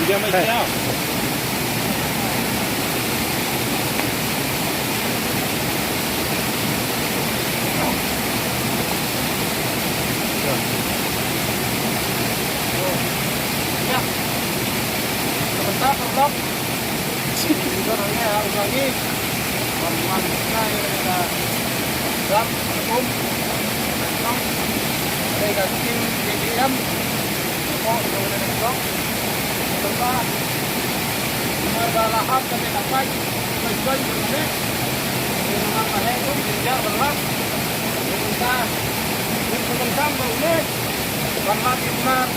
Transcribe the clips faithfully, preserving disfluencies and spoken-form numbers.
Ïa, mei, ïa. Ïa. Sebentar, paralok. Kita nanya, harus lagi. Wan, wan, kita, ya, kita. Dam, um, dam, ada kat skim J J M, ko, ko, ko, ko, ko, namar ba la hap ka bynta kai, ka join ka ne, namar ba he ko, ka jar ba la, ka bynta, ka bynta ba une, ba la di mar,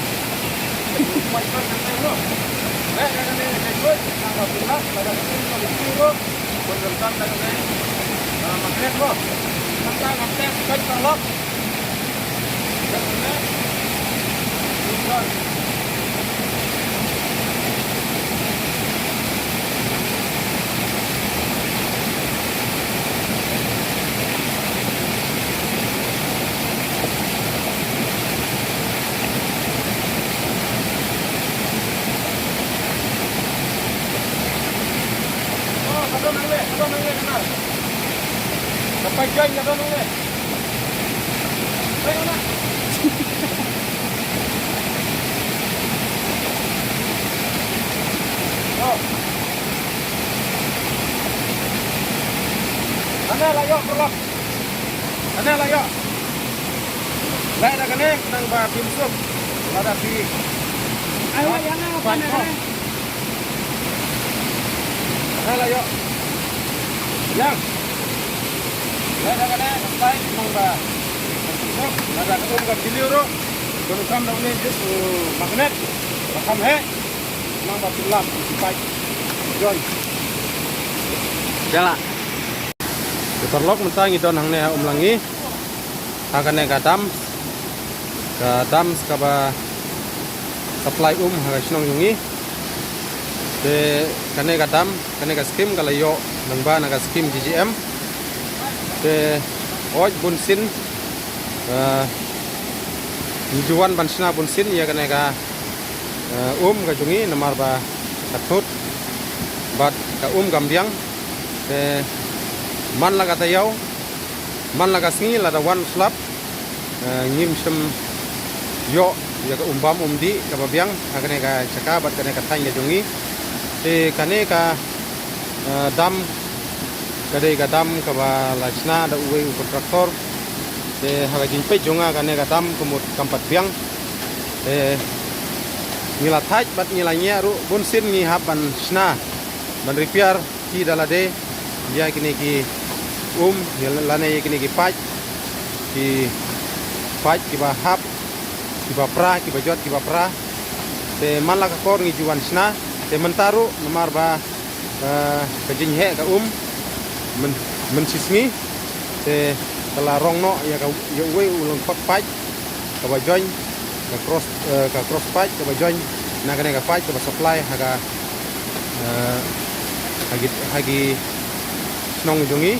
Ane la ïoh, paralok. Ane la ïoh. Leh da kane khnang ba phim suk. Lada phi. Ai, wa, ïa nga, pan, pan, ko, kane. Ane la ïoh. Ïa. Leh da kane, pan, khnang ba phim suk. Lada ka um ka piliu ruh. Donkam da une just, uh, magnet. Ba kham heh. Nang ba pynlap ki paip join. Jala. Te paralok, mynta ngi don hangne ha Umlangi. Ha kane ka dam. Ka dam kaba supply um ha ka shnong jong ngi. Te kane ka dam, kane ka skim ka la ïoh lyngba na ka skim J J M. Te hooid bunsien, eh, ngi ju wan ban shna bunsien ïa kane ka eh, um ka jong ngi namar ba ka thut bad ka um kam biang. Te man la ka taïew, man la ka sngi, lada wan slap, eh, ngim shym ïoh ïa ka um bam um dih kaba biang ha kane ka jaka bad kane ka thaiñ ka jong ngi. Te kane ka, eh, dam ka dei ka dam kaba la shna da uwei u kontraktor. Te ha ka jingpeit jong nga kane ka dam ka mut kam pat biang. Te ngi la thait bad ngi la ñiah ruh bunsien ngi hap ban shna, ban repair ki da lade ïa kine ki um, ïa lane ïa kine ki paip, ki paip kiba hap, kiba pra, kiba jot, kiba pra. Te man la ka kor ngi ju wan shna. Te mynta ruh namar ba, eh, ka jingheh ka um myn, mynshisngi. Te ka la rong noh ïa ka, ïa uwei u lyngkot paip kaba join, ka cross, eh, ka cross paip kaba join na kane ka paip kaba supply ha ka, eh, ha ki, ha ki shnong jong ngi.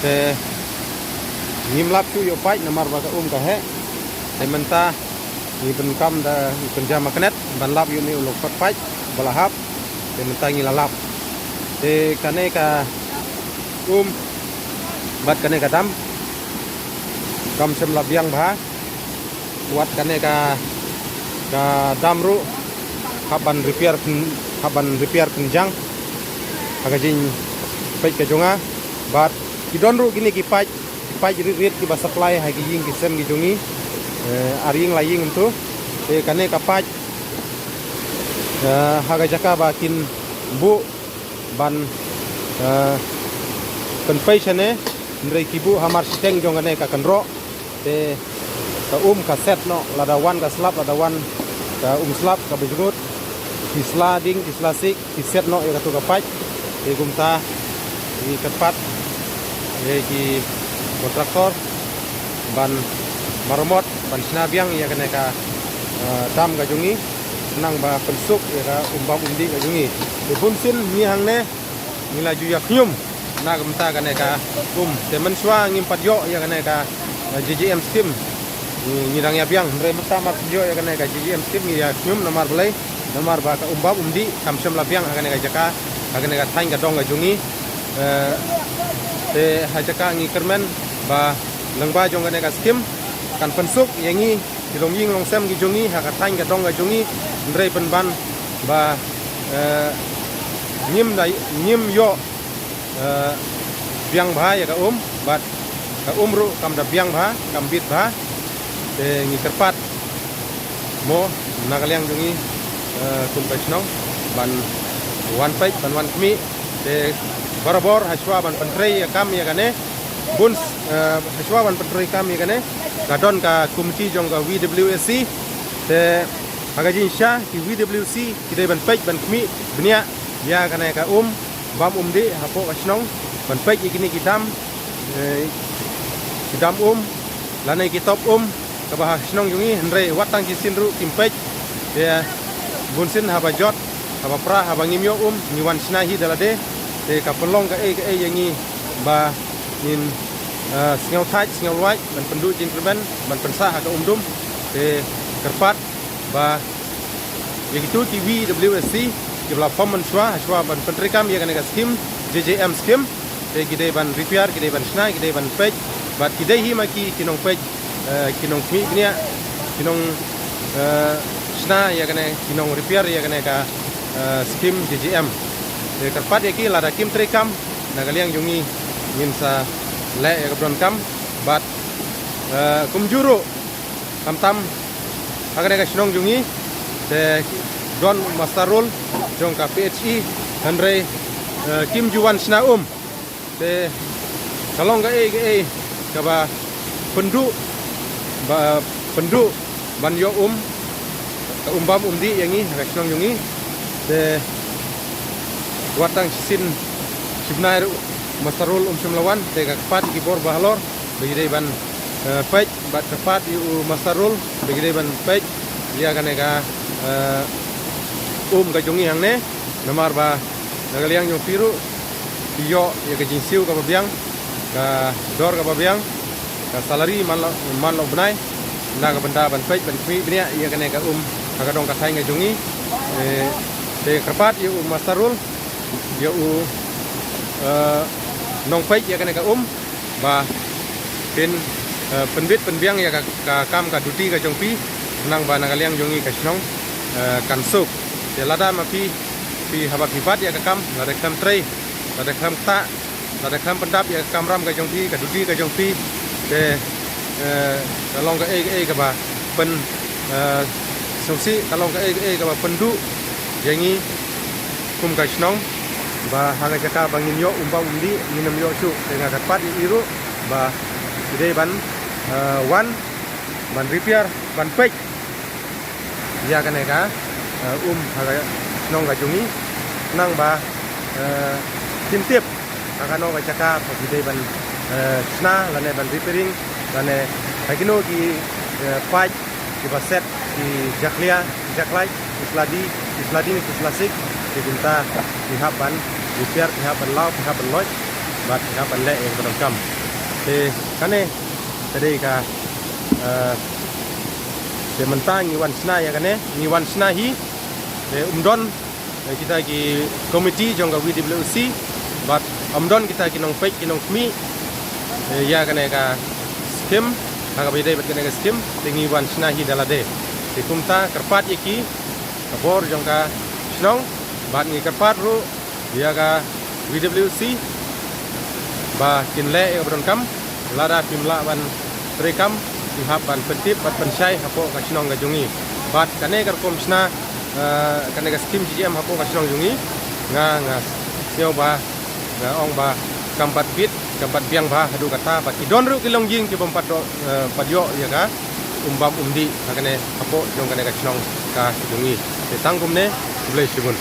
Te ngim lap shuh ïoh paip namar ba ka um ka heh. Te mynta ngi pyndonkam da u kynja magnet ban lap ïa une u lyngkot paip ba la hap. Te mynta ngi la lap. Te kane ka um bad kane ka dam kam shym la biang bha. Wat kane ka, ka dam ruh hap ban repair kyn-, hap ban repair kynjang ha ka jingpeit ka jong nga. Bad ki don ruh kine ki paip, ki paip rit rit kiba supply ha ki ïing ki sem ki jong ngi. Eh, ar ïing lai ïing kumtu. Te kane ka paip, eh, ha ka jaka ba kin buh ban, eh, pynpei shane, hynrei ki buh hamar shiteng jong kane ka kynroh. Te ka um ka set noh, lada wan ka slap, lada wan ka um slap kaba jngut, ki sla ding, ki sla sik, ki set noh ïa katu ka paip. Te kumta ngi kyrpad ïa ki kontraktor ban maramot, ban shna biang ïa kane ka, eh, dam ka jong ngi, khnang ba pynsuk ïa ka um bam um dih ka jong ngi. Te bunsien ngi hangne ngi la ju ïa khñium na ka bynta kane ka um. Te mynshuwa ngim pat ïoh ïa kane ka, eh, J J M scheme. Ngi, ngi dang ïa biang, hynrei mynta mar ïoh ïa kane ka J J M scheme ngi ïa khñium namar balei? Namar ba ka um bam um dih kam shym la biang ha kane ka jaka, ha kane ka thaiñ ka dong ka jong ngi. Eh, te ha jaka ngi kyrmen ba lyngba jong kane ka skim kan pynsuk ïa ngi ki longïing longsem ki jong ngi ha ka thaiñ ka dong ka jong ngi, hynrei pynban ba, eh, ngim da, ngim ïoh, eh, biang bha ïa ka um, bad ka um ruh kam da biang bha, kam bit bha. Te ngi kyrpad mo na ka liang jong ngi, eh, kum ka shnong ban wan peit, ban wan khmih. Te barabor hashwa ban pyntrei ïa kam ïa kane, bun, eh, hashwa ban pyntrei kam ïa kane, ka don ka komiti jong ka V W S C. Te ha ka jingshisha ki V W S C ki dei ban peit, ban khmih bniah ïa kane ka um bam um dih hapoh ka shnong, ban peit ïa kine ki dam, eh, ki dam um lane ki top um kaba ha shnong jong ngi, hynrei wat tang shisien ruh kim peit. Te bunsien haba jot, haba pra, haba ngim ïoh um, ngi wan shna hi da lade. Te ka pynlong kaei kaei ïa ngi ba ngin, eh, sngew thait sngew lwait ban pynduh jingkyrmen, ban pynsah ha ka um dum. Te kyrpad ba ïa kito ki V W S C kiba la form mynshuwa, hashwa ban pyntreikam ïa kane ka skim, J J M skim. Te ki dei ban repair, ki dei ban shna, ki dei ban peit, bad ki dei hi ma ki ki nongpeit, eh, ki nongkhmih bniah, ki nong, eh, shna ïa kane, ki nong repair ïa kane ka, eh, skim J J M. Te kyrpad ïa ki, lada kim treikam, na ka liang jong ngi ngin sa leh ïa kaba donkam, bad, eh, kumjuh ruh khamtam ha kane ka shnong jong ngi te don muster roll jong ka P H E, hynrei, eh, kim ju wan shna um. Te ka long kaei kaei kaba pynduh, ba pynduh ban ïoh um, ka um bam um dih ïa ngi ha ka shnong jong ngi. Te wat tang shisien shi bnai ruh muster roll um shym la wan. Te nga kyrpad ïa ki bor ba halor ba ki dei ban, eh, peit, bad kyrpad ïa u muster roll ba ki dei ban peit ïa kane ka, eh, um ka jong ngi hangne. Namar ba na ka liang jong phi ruh phi ïoh ïa ka jingsiew kaba biang, ka dor kaba biang, ka salary man la, man la u bnai na ka bynta ban peit, ban khmih bniah ïa kane ka um ha ka dong ka thaiñ ka jong ngi. Eh, te kyrpad ïa u muster roll, ïa u, eh, nongpeit ïa kane ka um, ba phin, eh, pynbit pynbiang ïa ka, ka kam ka duty ka jong phi, khnang ba na ka liang jong ngi ka shnong, eh, kan suk. Te lada ma phi, phi haba phi bat ïa ka kam, lada khlem trei, lada khlem ktah, lada khlem pyndap ïa ka kamram ka jong phi, ka duty ka jong phi, te, eh, ka long kaei kaei kaba pyn, eh, sngewsih, ka long kaei kaei kaba pynduh ïa ngi kum ka shnong, ba ha ka jaka ba ngin ïoh um bam um dih ngin ym ïoh shuh. Te nga kyrpad ïa i ruh ba i dei ban, eh, wan ban repair, ban peit ïa kane ka, eh, um ha ka shnong ka jong ngi, khnang ba, eh, kin tip ha kano ka jaka ba ki dei ban, eh, shna lane ban repairing, lane ha kino ki, eh, paip kiba set, ki jakhlia, ki jakhlait, ki sladi, ki slading, ki slasik, ki kumta ki hap ban repair, ki hap ban law, ki hap ban loit, bad ki hap ban leh ïa kaba donkam. Te kane ka dei ka, eh, te mynta ngi wan shna ïa kane, ngi wan shna hi. Te ym don, eh, kita ki komiti jong ka V W S C, bad ym don kita ki nongpeit ki nongkhmih, eh, ïa kane ka skim, ha kaba ïadei bad kane ka skim, te ngi wan shna hi da lade. Te kumta kyrpad ïa ki, ka bor jong ka shnong, bad ngi kyrpad ruh ïa ka V W S C ba kin leh ïa kaba donkam. Lada phim lah ban treikam, phi hap ban pyntip bad pynshai hapoh ka shnong ka jong ngi. Bad kane ka rukom shna, eh, kane ka skim J J M hapoh ka shnong jong ngi, nga, nga sngew ba, nga ong ba kam pat bit, kam pat biang bha haduh katta ba ki don ruh ki longïing ki bym pat ïoh, eh, pat ïoh ïa ka um bam um dih ha kane hapoh jong kane ka shnong ka jong ngi. Te tang kumne, khublei shibun.